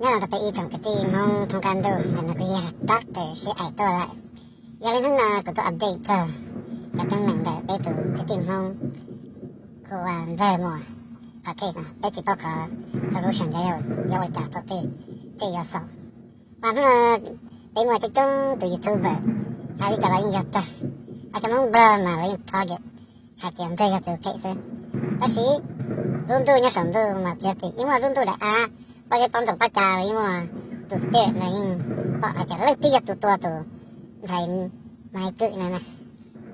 Nyob zoo rau peb ib tsoom kwv tij Hmoob thoob qab ntuj, ntawm no kuv yog Doctor Siab Aim tuaj lawm. Yog li hnub no kuv tuaj update txog cov teeb meem ntawm peb tus kwv tij Hmoob hu ua Ntxawg Muas. Qhov case no peb tsis paub qhov solution yuav ua cas thaum twg thiaj yuav xaus. Mas hnub no peb muaj coob coob tus YouTuber hais li cas los yeej yog tag, hos cov Hmoob Nplog mas lawv yeej target hais tias Ntxawg yog tus phem xwb. Tab sis lub ntuj nyob saum ntuj mas txiav txim, yeej muaj lub ntuj daim av, pob zeb pob ntoos pob cas los yeej muaj tus spirit los yeej pom hais tias leej twg yog tus tua tus ntxhais Maiv Kwm no na.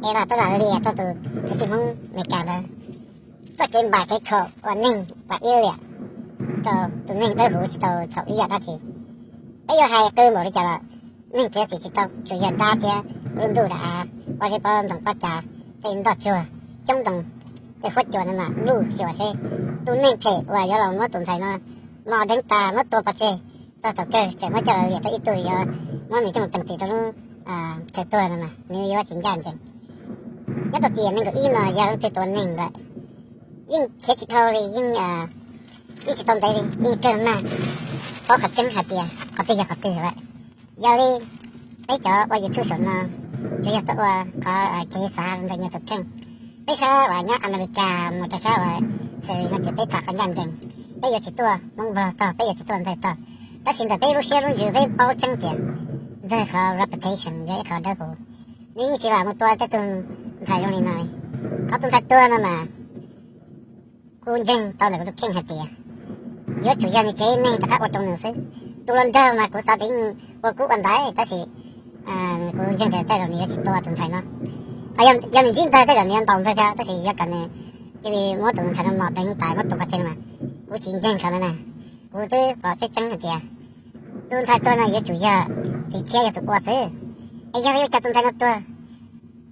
Es los tuaj lam liam rau tus kwv tij Hmoob Amelikas ntawd txoj kev npam kev khaum uas neeg pam iab liam rau tus neeg dawb huv tsis tau txhaum ib yam dab tsi. Peb yuav hais qw npaum li cas los neeg txiav txim tsis tau, tsuas yog dab thiab lub ntuj daim av, pob zeb pob ntoos pob cas, tej ntoj tsuag, coob ntoo, tej huab cua no mas luj xyuas seb tus neeg phem uas yuav los muab tus ntxhais no mos deev tas muab tua pov tseg, txog thaum kawg tseem muab coj los liam rau ib tug yuav muab nws coj mus teem tis rau lub chaw tuag no mas nws yuav tsis ncaj ncees. Nyob rau tiam nees nkaum ib no yog leej twg tua neeg lawm, yeej khiav tsis dhau li, yeej, yeej tsis tau ntev li, yeej kawg mag paub qhov tseeb hais tias qhov twg yog qhov twg lawm. Yog li peb cov ua YouTube saum no tsuas yog tuaj ua qhov kev xav ntawm nyias tus kheej. Peb sab uas nyob Amelikas mus rau sab uas Xws Li no ces peb tham qhov ncaj ncees, peb yuav tsis tuaj Hmoob Nplog tog, peb yuav tsis tuaj Ntxawg tog. Tab sis ntawm peb lub siab lub ntsws peb paub tseeb tias Ntxawg qhov reputation yog ib qho dawb huv, nws yeej tsis lam mus tua tej tug ntxhais zoo li no li. Qhov tus ntxhais tuag no mas kuv ntseeg tau ntawm kuv tus kheej hais tias yuav tsum yog nws tsev neeg rov qab ua rau nws xwb. Tus hluas nraug mas kuv xav tias yeej ua kub ua ntaiv, tab sis kuv ntseeg tias tej zaum nws yuav tsis tua tus ntxhais no. Yog nws ntsib Ntxawg tej zaum nws yuav ntaus Ntxawg thiab, tab sis yuav kom nws cia li muab tus ntxhais no mos deev tas muab tua pov tseg no mas kuv tsis ntseeg qhov no na. Kuv twb pom tseeb tseeb hais tias tus ntxhais tuag no yuav tsum yog tiv tshiab yog tus ua xwb. Es yog li cas tus ntxhais no tuag,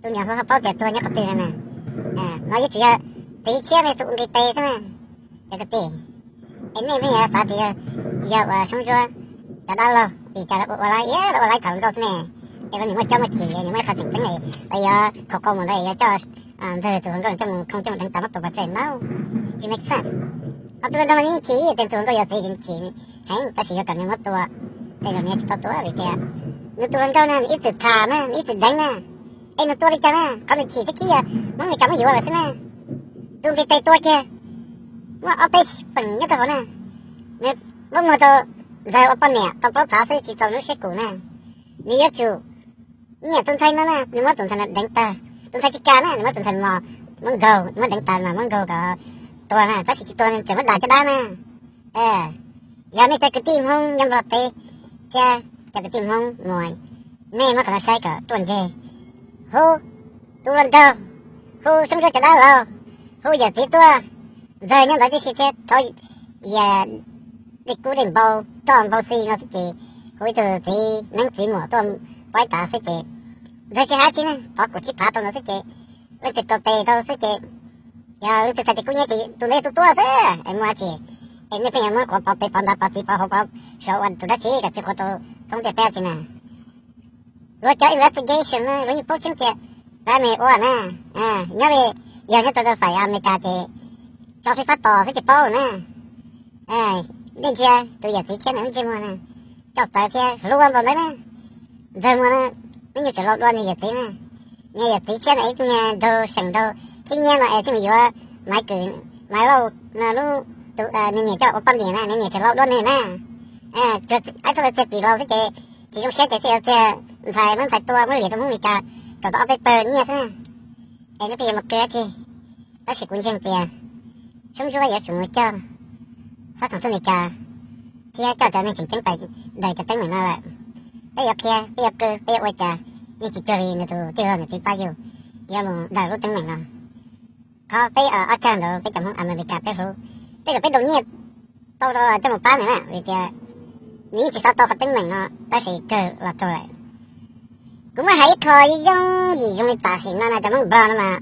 tus niam hluas ho paub tias tuag nyob qhov twg no na? No yuav tsum yog tiv tshiab no tus ua nqi tes xwb na, cov kwv tij. Es nej pheej yuav xav tias yog uas Soob Ntsuab cov dab laug vim cas lawv ua ua laib, ua laib tham hluas nkauj xwb ne. Es lawv nim muaj cob muaj chim, nim muaj ib qho tseem ceeb es lawv yuav khaus qau mus ntawd es yuav coj Ntxawg tus hluas nkauj coj mus khoo coj mus deev tas muab tua pov tseg no, tsis make sense. Ho tus hluas nraug mas yeej chim, tus hluas nkauj yuav txiv yeej chim heev, tab sis yuav kom nws muab tua, tej zaum nws yuav tsis tau tua vim tias nws tus hluas nkauj na nws ib txwm tham na, nws ib txwm deev na. Es nws tua li cas na, qhov nws chim thiab khib yog Hmoob Meskas muab yuav lawm xwb na. Tus nqi tes tua kiag muaj ob peb feem nyob rau hauv na. Nws muab muag rau Ntxawg ua poj niam tau plaub phav xwb tsis txaus nws lub siab kum na. Nws yuav tsum nyiam tus ntxhais no na, nws muab tus ntxhais no deev tag. Tus ntxhais tsis kam na, nws muab tus ntxhais mos, muab nkaug, muab deev tas mas muab nkaug kom tuag na, tab sis tsis tua nws tseem muab dam caj dab na. Yog nej cov kwv tij Hmoob nyob Nplog teb thiab cov kwv tij Hmoob Muas, nej muab qhov no saib kom ruaj ntseg. Hu tus hluas nraug, hu Soob Ntsuab cov dab laug, hu yawm txiv tuaj, Ntxawg nyob ntawd tib si thiab rhaub yias dej kub dej npau, roj npau xi no xwb ces hu ib tug txiv neeb txiv muam tuaj paib tav xwb ces Ntxawg tsis hais tsi ne, pov kum tsib phav rau ntawd xwb ces leej twg rau tes rau xwb ces yog leej twg txhais tes kub hnyiab ces tus ntawd yog tus tuaj xwb es muaj dab tsi. Es nej pheej yuav muab quav pov pem pov ntawd pov txiv pov hauv pov saud ua tus dab tsi kom tsis quav rau thoob ntiaj teb tsi na. Luag cov investigation na luag yeej paub tseeb tias lawv me ua na, nyob li yog nyob rau rau fais Amelikas ces tso fij fab tos xwb ces paub na. Nej ntsia tus yawm txiv tshiab ntawd lub ntsej muag na, coj txawv thiab hluas npaum ntawd na. Ntxawg Muas na, hnub nyoog tseem laus dua nws yawm txiv na. Nws yawm txiv tshiab ntawd ib tug niag nraug seem nraug thiab nyiab no es thiaj mus yuav Maiv Kwm, Maiv Lauj no lub, nws niam coj ua poj niam na, nws niam tseem laus dua nws na. Aib txoj lawv txiag pim laus xwb ces tsis zoo siab ces thiaj yuav txiag ntxhais muab ntxhais tua muab liam rau Hmoob Meskas kom tau ob peb pawg nyiaj xwb na. Es nej pheej yuav mus qw dab tsi? Tab sis kuv ntseeg tias Soob Ntsuab yuav tsum mus coj xab thoom txuj Meskas thiab coj cov neeg tseem ceeb pais daws cov teeb meem no lawm. Peb yuav qhia, peb yuav qw, peb yuav ua cas yeej tsis cuag li nws tus tij laug nws txiv pab yug yuav mus daws lub teeb meem no. Qhov peb ob cag nraud peb cov Hmoob Amelikas peb hlub, tej zaum peb ntaus nyiaj tau rau coj mus pab nws na vim tias nws yeej tsis xav tau qhov teeb meem no tab sis kawg los raug lawm. Kuv muab hais ib qho yooj yim zoo li tam sim no no cov Hmoob Nplog no mas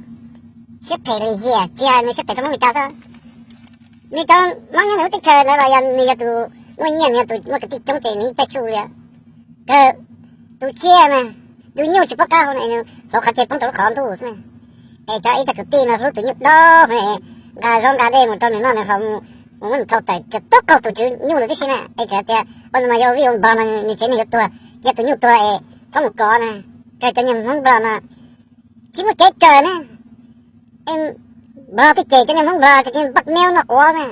siab phem lim hiam tsis hais nws siab phem rau Hmoob Meskas xwb. Nws cov Hmoob nyob nws lub teb chaws ntawd los yog nws yog tus muaj nyiaj, nws yog tus muaj kwv tij coob ces nws yeej caij tsuj li. Kawg tus tsiaj na, tus nyuj tsis paub qab hau na, hluav qhov ceg poob rau lub qhov ntuj xwb na. Es cov ib co kwv tij no hlub tus nyuj dob heev, nqa zaub nqa dej mus rau nws noj nws haus, mus mus muab nws thau tawm, tsuas tuab qaug tus tswv nyuj lawm tib si na. Es txawm tias ua no mas yog vij ua npog mas nws tsev neeg yuav tuag, cia tus nyuj tuag es txhob mus kov na. Kawg cov niag Hmoob Nplog mas tsis muaj kev kawm na. Nplog twb cem cov niag Hmoob Nplog tias npaj meej noj quav na.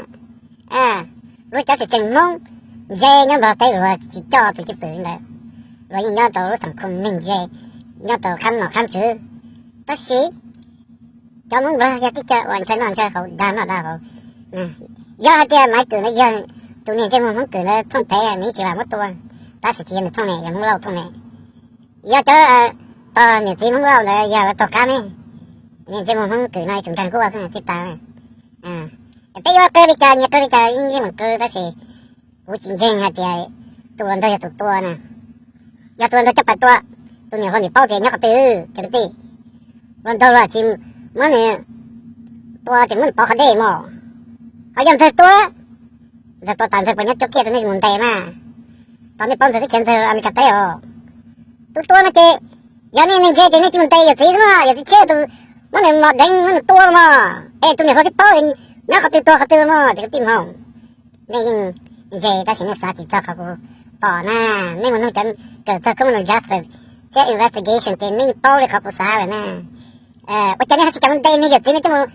Luag cov tseem tseem Hmoob ntse nyob Nplog teb luag tsis coj tus cwj pwm ntawd, luag yeej nyob rau lub xam khoo neeg ntse, nyob rau qhab nom qhab tswv. Tab sis cov Hmoob Nplog yog tib co uas ntshaw noj ntshaw haus, dag noj dag haus. Yog hais tias Maiv Kwm ntawd yog tus niag ntsej muag Hmoob Kwm ntawd thooj phev, nws tsis vam muab tua, tab sis tsis yog nws thooj ne, yog Hmoob Lauj thooj ne. Yog cov tog niam txiv Hmoob Lauj ntawd yog lawv tog qab ne, niag ntsej muag Hmoob Kwm no ib tug nraug nkuaj xwb tib tas. Peb yuav qw li cas nyias qw li cas yeej yeej meem qw, tab sis kuv tsis ntseeg hais tias tus hluas nraug yog tus tua na. Yog tus hluas nraug coj pais tua, tus niam hluas nim paub tias nyob qhov twg, cov kwv tij. Hluas nraug los tsis muab nws tua ces muab nws pov qhov dej mog. Ho yog Ntxawg tua, Ntxawg tua tas Ntxawg puas nyob cuab kiag rau nej mus ntes mas? Tos nej paub Ntxawg twb khiav Ntxawg Amelikas teb os. Tus tua no ces yog nej neeg ntse ces nej cia mus ntes yawm txiv xwb mas, yawm txiv tshiab tus muab nws mos deev muab nws tua los mas, es tus niam hluas twb paub nyob qhov twg tuag qhov twg los mas, cov kwv tij Hmoob. Nej yeej ntse tab sis nej xav tsis txog qhov kuv pom na. Nej mus nug cov kawm txog criminal justice thiab investigation ces nej yeej paub li qhov kuv xav lawm na. Ua cas nej ho tsis kam mus ntes nws yawm txiv no coj mus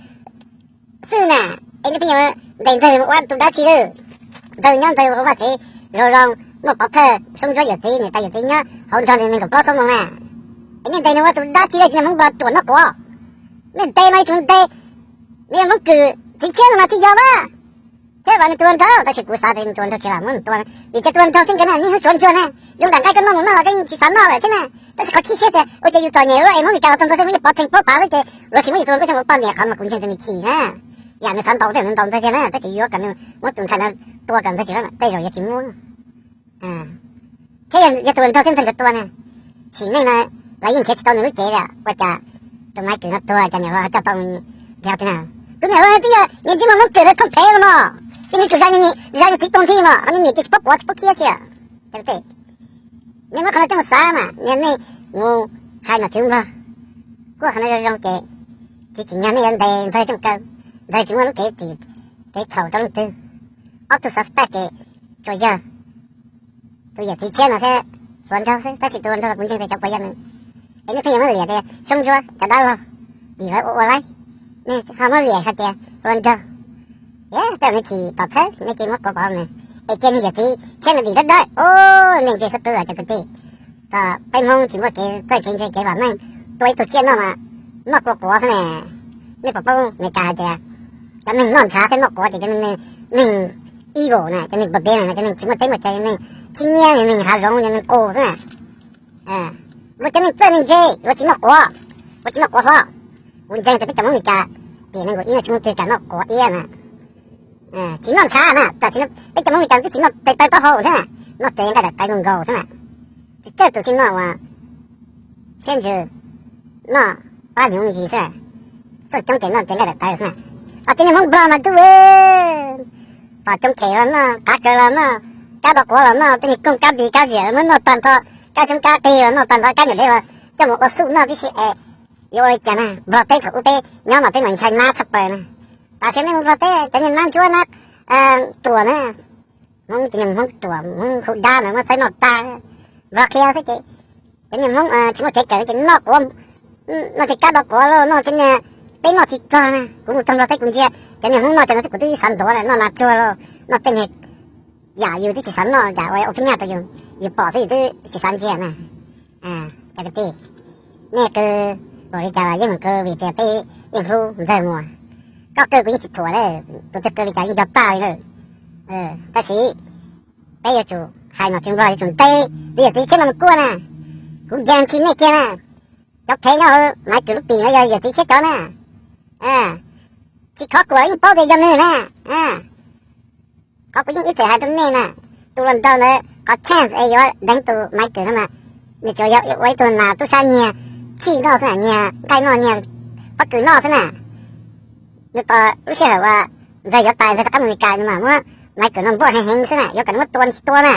xwb na? Es nej pheej yuav ntes Ntxawg mus ua tus dab tsi lawm? Ntxawg nyob Ntxawg ua vaj tsev zoo zoo, muaj pov thawj, Soob Ntsuab yawm txiv, niam tais yawm txiv nyob hauv nrog nws nees nkaum plaub xuab moos na. Es nej ntes nws ua tus dab tsi lawm, tsis yog Hmoob Nplog ruam noj quav? Nej ntes mas yuav tsum ntes, nws yog Hmoob Kwm txiv tshiab no mas thiaj yog mas. Thiab vam nws tus hluas nraug, tab sis kuv xav tias nws tus hluas nraug tsis lam muab nws tua, vim tias tus hluas nraug thiab nkawd na niaj hnub tsuav ntsuag na. Zoo nram nqaij koj noj mus noj los koj yeej tsis xav noj lawm thiab na. Tab sis qhov khib siab tias ua cas yus txom nyem lub es Hmoob Meskas los txog ntua xwb muab yus pov theej plaub pav xwb ces lua tsis muab yus tus hluas nkauj coj mus poj niam, qhov mas kuv ntseeg tias nws chim na. Yam nws xav ntaus tej nws ntaus Ntxawg thiab na, tab sis yuav kom nws muab tus ntxhais no tua kom Ntxawg tsis, tej zaum yuav tsis muab. Thiab yog tus hluas nraug thiab Ntxawg nkawd tua na, sim neej no lawv yeej nrhiav tsis tau nws lub cev li, ua cas tus Maiv Kwm no tuag cas niam hluas coj tau nrhiav tiag na? Tus niam hluas twb yog niag ntsej muag Hmoob Kwm ntawd thooj phev los mas, ces nws tsum zaj, zaj nws txiv tua ntxiv mas ho nws niam ces tsis paub pov tsis paub khiab tsis. Nej muab qhov no coj mus xav mas, nej mus hais nom tswv Nplog, kuaj qhov no zoo zoo ces tsis tsim nyog nej yuav ntes Ntxawg coj mus kaw. Ntxawg tsis muaj lub kev tim kev txhaum rau leej twg. Ob tug suspect ces tsuas yog tus yawm txiv tshiab no thiab hluas nraug xwb, tab sis tus hluas nraug los kuv ntseeg tias cov puas yog nws. Es nej pheej yuav muab liam tias Soob Ntsuab cov dab laug, vim lawv ua ua laib, nej ho muab liam hais tias hluas nraug. Tej zaum nws chim tom txhawb nej cia muab quav pov nws, es cia nws yawm txiv tshiab no dim dawb dawb. Os, nej ntse xub qwb cov kwv tij. Peb Hmoob tsis muaj kev txawj kev ntse kev vam meej, tua ib tug tsiaj noj mas noj kua quav xwb ne. Nej puas paub Meskas hais tias cov neeg noj ntshav thiab noj quav ces cov neeg evil na, cov neeg pab peb na, cov neeg tsis muaj teb muaj chaw, cov neeg khib nyiab, cov neeg hav zoov, cov neeg qus xwb na. Luag cov neeg txawj neeg ntse luag tsis noj quav, luag tsis noj quav hlob. Kuv ntseeg tias peb cov Hmoob Meskas tiam nees nkaum ib no tsis muaj twg kam noj quav iab na. Tsis noj ntshav na, tam sim no peb cov Hmoob Meskas twb tsis noj tes taw taub hau thiab na, noj tes nqaij daim tawv nkaus nkaus xwb na. Tsis tsawg tus thiaj noj uas siab ntsws, noj pab hnyuv me ntsis xwb. Txoj coob ces noj tes nqaij daim tawv xwb na. Ho cov niag Hmoob Nplog mas tub, tom coob khem los noj, qav kaws los noj, kab do quav los noj, tej niag kooj kab npis kab ziam los muab noj tag nrho, kab xyoob kab qig los noj tag nrho, kab nyuam dev los coj mus ua xuj noj tib si es yuav ua li cas na? Nplog teb thaum ub peb nyob mas peb mas ntshai nab tshaj plaws na. Tam sim nej mus Nplog teb cov niag nab ntsuab nab ruam na, Hmoob cov niag Hmoob ruam Hmoob hu dab ntawd muab txhawb noj tag. Nplog qhia xwb ces cov niag Hmoob tsis muaj kev kawm ces noj quav, noj tej kab do quav los noj tej niag, peb noj tsis txog na. Kuv mus txog Nplog teb kuv ntsia cov niag Hmoob noj cov no xwb kuv twb xav ntuav lawm, noj nas tsuag los noj tej niag yam yus twb tsis xav noj, yam ua phib nyaj rau yus, yus pom xwb yus twb tsis xav ntsia na. Cov kwv tij, nej qw npaum li cas los yeej meem qw vim tias peb yeej hlub Ntxawg Muas. Koj qw kuv yeej tsis thuam, tus twg qw li cas yeej yog tag li na. Tab sis peb yuav tsum hais nom tswv Nplog yuav tsum ntes tus yawm txiv tshiab no mus kuaj na. Kuv guarantee nej kiag na, cov phev nyob hauv Maiv Kwm lub pim no yog yawm txiv tshiab cov na. Tsis khov kuam los yeej paub tias yog nws na. Qhov kuv yeej ib txwm hais rau nej na, tus hluas nraug ntawd qhov chance es yuav deev tus Maiv Kwm no mas, nws tsuas yog ua ib tug nas tub sab nyiag tshij noj xwb na, nyiag nqaij noj, nyiag pob kws noj xwb na. Nws tos lub sij hawm uas Ntxawg yuav tawm, Ntxawg rov qab mus Amelikas no mas muab Maiv Kwm no npuaj heev heev xwb na, yuav kom nws muab tua tsis tua na.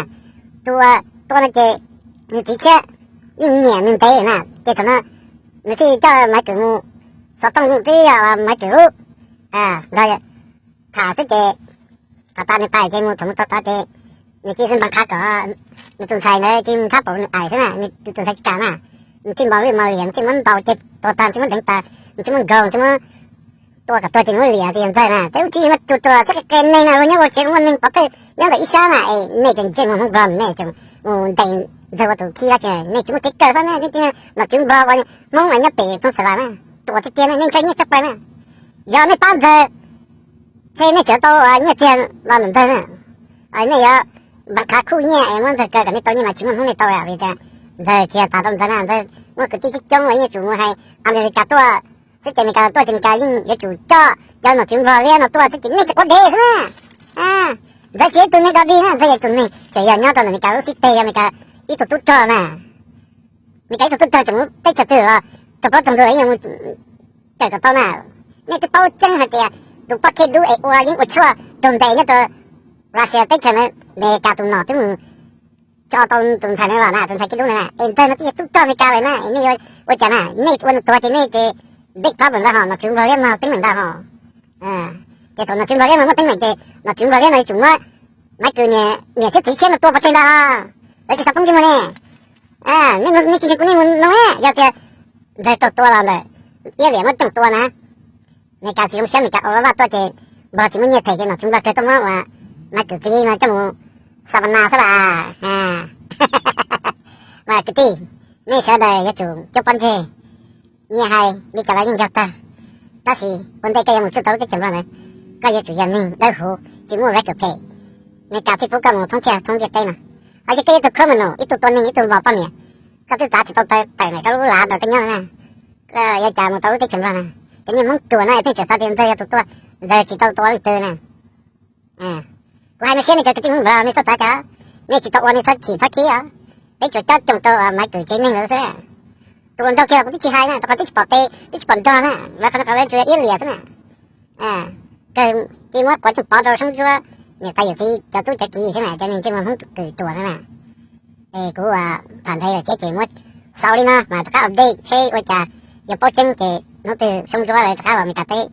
Tua, tua no ces nws txiv tshiab yeej nyiam nws ntev na, ces thaum no nws thiaj coj Maiv Kwm mus xov tooj twb yog Maiv Kwm lub nrog tham xwb ces, Pas tas nws pais ces mus thaum mus txog tod ces nws cia li npaj qha kom nws tus ntxhais ntawd cia li mus nthab paum nws aim xwb na, nws tus ntxhais tsis kam na. Nws thiaj npau lwj npau liam, nws thiaj muab ntaus ces tuag tag, nws thiaj muab deev tas, nws thiaj muab nkaug, nws thiaj muab tua kom tuag ces nws muab liam tias yog ntxawg na. Tej lub tsib mas ruam ruam thiab qia qia neeg na, luag nyob ua tsev muaj neeg pov thawj nyob ntawm ib sab na, es nej cov ntsej muag Hmoob Nplog nej tseem mus deev ntxawg ua tus khib dab tsi, nej tsis muaj kev kawm fab na, nom tswv Nplog ua Hmoob uas nyob pem Phooj Xas Vas na, ruam tiag tiag na, nej ntshaw nyiaj tshaj plaws na. Yog nej pab ntxawg ces nej tseem tau nyiaj tiag los ntawm ntxawg na. Nej yuav npaj qha khuj nyiaj es muab ntxawg kaw kom nej tau nyiaj mas tsis muaj hnub nej tau li, vim tias ntxawg tsis yog tas rau ntxawg na, ntxawg muaj kwv tij coob coob uas yeej tsum mus hais Amelikas tuaj xwb ces Amelikas tuaj ces Amelikas yeej yuav tsum coj cov nom tswv Nplog liab no tuaj xwb ces nej tseem quav dev xwb na. Ntxawg tsis yog ib tug neeg dog dig na, ntxawg yog ib tug neeg tseem yog nyob rau Amelikas lub xib teg, yog Amelikas ib tug tub rog na. Amelikas ib tug tub rog tseem mus teb chaws twg los raug plaub raug ntug los yeej mus cawm kom tau na. Nej twb paub tseeb hais tias tus poj khib dub es ua yeeb ua tshuaj raug ntes nyob rau Russia teb chaws na, Amelikas tus nom twb mus tso tau tus ntxhais no los na, tus ntxhais khib dub no na, es ntxawg no twb yog tub rog Amelikas lawm na, es nej yuav ua cas na, nej ua nws tuag ces nej ces big problem ntag hos, nom tswv Nplog liab no teeb meem ntag hos. Ces thaum nom tswv Nplog liab no muaj teeb meem ces nom tswv Nplog liab no yuav tsum muab Maiv Kws niam thiab txiv tshiab no tua pov tseg ntag. Lawv tsis xav poob ntsej muag ne. Nej, nej tsis ntseeg kuv nej mus nug, yog tias ntxawg raug tua los ntawm iab liam muab cooj tua na, Amelikas tsis zoo siab, Amelikas ua vaj tuaj ces Nplog tsis muaj nyiaj them ces nom tswv Nplog kawg tuaj muab uas Maiv Kws txiv no coj mus xa pas nas xwb las. Mas kwv tij, nej sawv daws yuav tsum cuab pob ntseg. Nyiaj hais li cas los yeej yog tag, tab sis ua ntej koj yuav mus tsuj tau lub teb chaws Nplog ntawd, koj yuav tsum yog neeg dawb huv tsis muaj record phem, Amelikas thiaj pub koj mus thoob thiaj thoob ntiaj teb no. Ho yog koj yog ib tug criminal, ib tug tua neeg, ib tug vos poj niam, koj twb txav tsis tau tawm ntawm koj lub lav rau koj nyob na, koj yuav cas mus tau lub teb chaws Nplog na? Cov niag Hmoob ruam no pheej tseem xav tias ntxawg yog tus tua, ntxawg tsis tau tua leej twg na. Kuv hais no siab nej cov kwv tij Hmoob Nplog, nej txhob txav cas, nej tsis tau ua nej txhob chim txhob khib os. Peb tsuas cob coog rau Maiv Kws tsev neeg lawm xwb. Tus hluas nraug kiag los kuv twb tsis hais na, rau qhov twb tsis pom tes twb tsis pom nrog na, lawv qhov no qhov lawv tsuas iab liam xwb na. Kawg cia muab quav cooj pov rau Soob Ntsuab niam tais yawm txiv cov tub cov kiv xwb na, cov neeg ntsej muag Hmoob Kws ruam no na. Es kuv tham nthe lawm thiab ces muab xaus li no mas rov qab update seb ua cas, yog paub tseeb ces hnub twg Soob Ntsuab lawv rov qab los Amelikas teb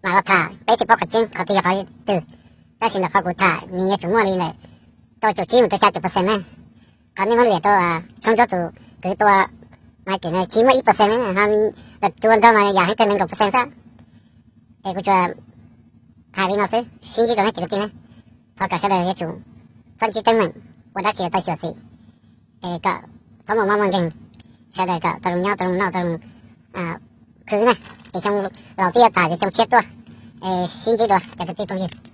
mas los tham peb thiaj paub qhov tseeb qhov twg yog qhov twg. Tab sis ntawm qhov kuv tham nws yuav tsum muaj li ntawm rau caum tsib mus rau xya caum percent na. Qhov nej muab liam rau Soob Ntsuab tus kwv tua Maiv Kws no tsis muaj ib percent na, ho tus hluas nraug mas yam heev kawg nees nkaum percent xwb. Es kuv tsuas hais li no xwb, sib ntsib rau nej cov kwv tij na. Thov kom sawv daws yuav tsum txhob ntsib teeb meem, ua dab tsi tau xyuam xim, es kom txhob muaj mob muaj nkeeg, sawv daws kom tau zoo nyob tau zoo noj tau zoo khwv na, es xyoo laus twb yuav tas ces xyoo tshiab tuaj, es sib ntsib dua cov kwv tij phooj ywg.